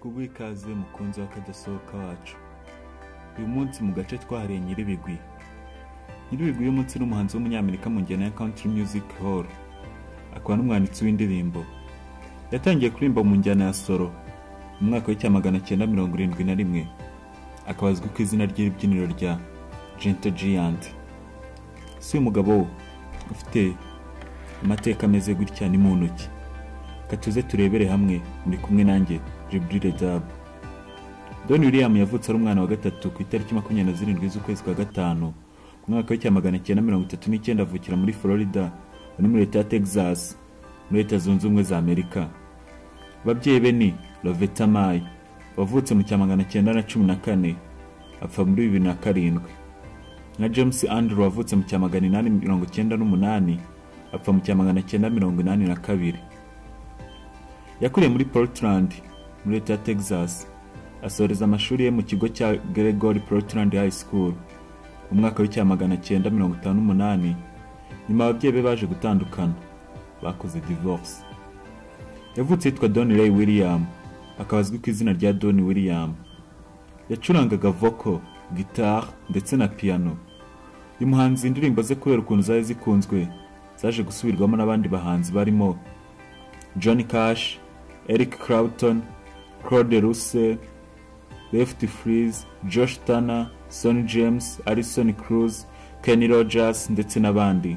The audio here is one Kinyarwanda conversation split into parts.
Kuguha ikaze, mukunzi w'akadasohoka wacu. Uyu munsi mu gace twahariye Nyiribigwi. Nyiribigwi uyu munsi ni umuhanzi w'umunyamerika mu njyana ya Country Music Hall, akaba n'umwanditsi w'indirimbo. Yatangiye kuririmba mu njyana ya solo mu mwaka w'1971, akaba azwi ku izina ry'ibyiniro rya Gentle Giant. Si uyu mugabo ufite amateka ameze gutya ni mu ntoki? Katuze turebere hamwe, muri kumwe nanjye Jibril Dab. Don William yavutse ari umwana wa gatatu ku itariki 27 z'ukwezi kwa gatanu mu mwaka w'1939, avukira muri Florida no muri leta ya Texas muri Leta Zunze Ubumwe za Amerika. Ababyeyi be ni Lovetta May wavutse mu 1914 apfa muri 2007, na James Andrew wavutse mu 1898 apfa mu 1982. Yakuriye muri Portland muri leta ya Texas, asoreza amashuri ye mu kigo cya Gregory Portland High School mu mwaka w'1958. Nyuma ababyeyi be baje gutandukana, bakoze divorce. Yavutse yitwa Don Ray William, akaba azwi ku izina rya Don William. Yacurangaga vocal, guitar ndetse na piano. Uyu muhanzi indirimbo ze kubera ukuntu zari zikunzwe zaje gusubirwamo n'abandi bahanzi barimo Johnny Cash, Eric Clapton, Claude Russell, Lefty Freeze, Josh Turner, Sonny James, Alison Cruz, Kenny Rogers ndetse n'abandi.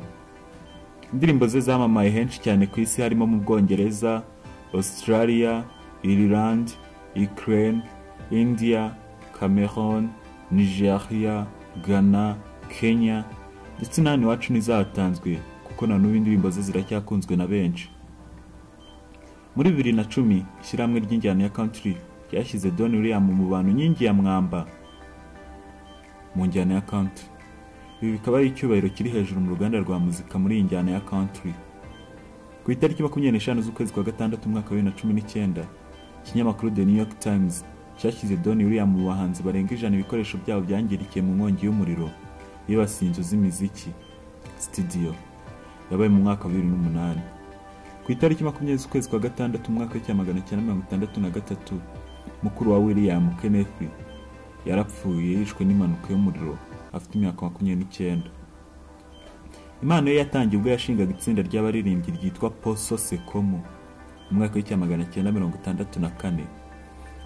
Indirimbo ze zamamaye henshi cyane ku isi, harimo mu Bwongereza, Australia, Ireland, Ukraine, India, Cameroon, Nigeria, Ghana, Kenya ndetse n'ahandi iwacu ntizatanzwe, kuko na n'ubu indirimbo ze ziracyakunzwe na benshi. Muri 2010 ishyirahamwe ry'injyana ya country ryashyize Don William mu bantu nkingi ya mwamba mu njyana ya country. Ibi bikaba ari icyubahiro kiri hejuru mu ruganda rwa muzika muri iyi njyana ya country. Ku itariki 25 z'ukwezi kwa gatandatu umwaka wa 2019, ikinyamakuru The New York Times cyashyize Don William mu bahanzi barenga 100 ibikoresho byabo byangirikiye mu nkongi y'umuriro yibasiye inzu z'imiziki studio yabaye mu mwaka wa 2008. Ku itariki 20 z'ukwezi kwa gatandatu umwaka w'1963, mukuru wa William, Kenneth, yarapfuye yishwe n'impanuka y'umuriro afite imyaka 29. Impano ye yatangiye ubwo yashingaga itsinda ry'abaririmbyi ryitwa Poso Sekomo mu mwaka w'1964.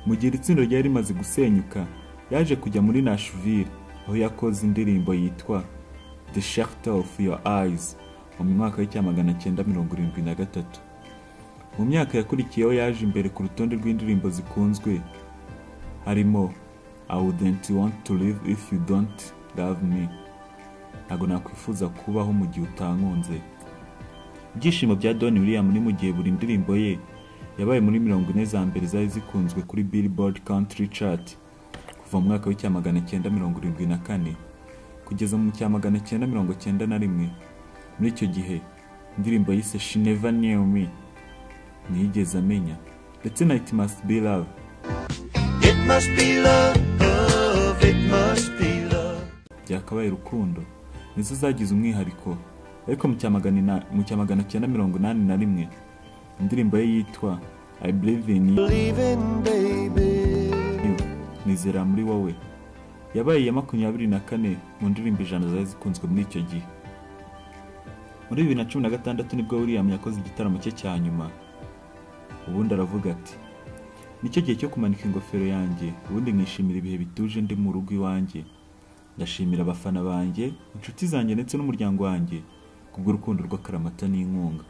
Mu gihe iri tsinda ryari rimaze gusenyuka, yaje kujya muri Nashville aho yakoze indirimbo yitwa The Shelter of Your Eyes mu mwaka w'1973. Mu myaka yakurikiyeho yaje imbere ku rutonde rw'indirimbo zikunzwe harimo I Wouldn't Want to Live If You Don't Love Me, ntabwo nakwifuza kubaho mu gihe utankunze. Ibyishimo bya Don William ni mu gihe buri ndirimbo ye yabaye muri 40 za mbere zari zikunzwe kuri Billboard Country Chart kuva mu mwaka w'1974 kugeza mu 1991. Muri icyo gihe indirimbo yise She Never Knew Me, ntiyigeze amenya, ndetse na It Must Be Love, It must be love, it must be love. byakabaye urukundo, nizo zagize umwihariko. Ariko mu 1981 indirimbo ye yitwa I Believe in You, Believing, baby. nizera muri wowe, yabaye iya 24 mu ndirimbo 100 zari zikunzwe muri icyo gihe. Muri 2016 nibwo William yakoze igitaramo cye cya nyuma. Ubundi aravuga ati: nicyo gihe cyo kumanika ingofero yanjye, ubundi nkishimira ibihe bituje ndi mu rugo iwanjye. Ndashimira abafana banjye, inshuti zanjye ndetse n'umuryango wanjye kubw'urukundo rw'akaramata n'inkunga.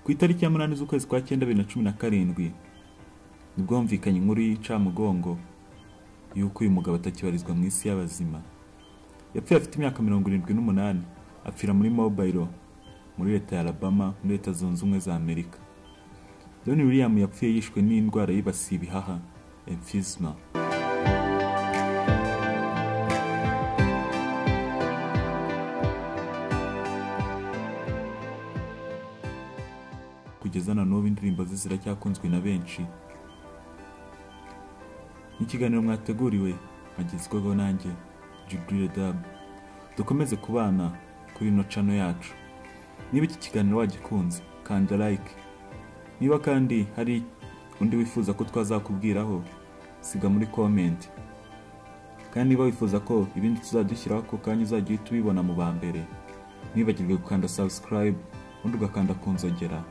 Ku itariki ya 8 z'ukwezi kwa 9 2017 nibwo humvikanye inkuru y'incamugongo y'uko uyu mugabo atakibarizwa mu isi y'abazima. Yapfuye afite imyaka 78, apfira muri Mobile muri leta ya Alabama muri Leta Zunze Ubumwe za Amerika. Don William yapfuye yishwe n'indwara yibasiye ibihaha, emphysema. Kugeza na n'ubu indirimbo ze ziracyakunzwe na benshi. Ni ikiganiro mwateguriwe mwagezwaho nanjye Jibril Dab. Dukomeze kubana kuri ino channel yacu. Niba iki kiganiro wagikunze, kanda like. Niba kandi hari Undi wifuza ko twazakubwiraho, siga muri comment. Kandi niba wifuza ko ibindi tuzadushyiraho ako kanya uzajya uhita ubibona mu ba mbere, ntiwibagirwe gukanda subscribe, ubundi ugakanda ku nzogera,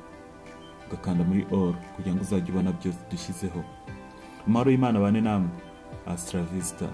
ugakanda muri all kugira ngo uzajye ubona byose dushyizeho. Amahoro y'Imana abane namwe. Hasta la vista.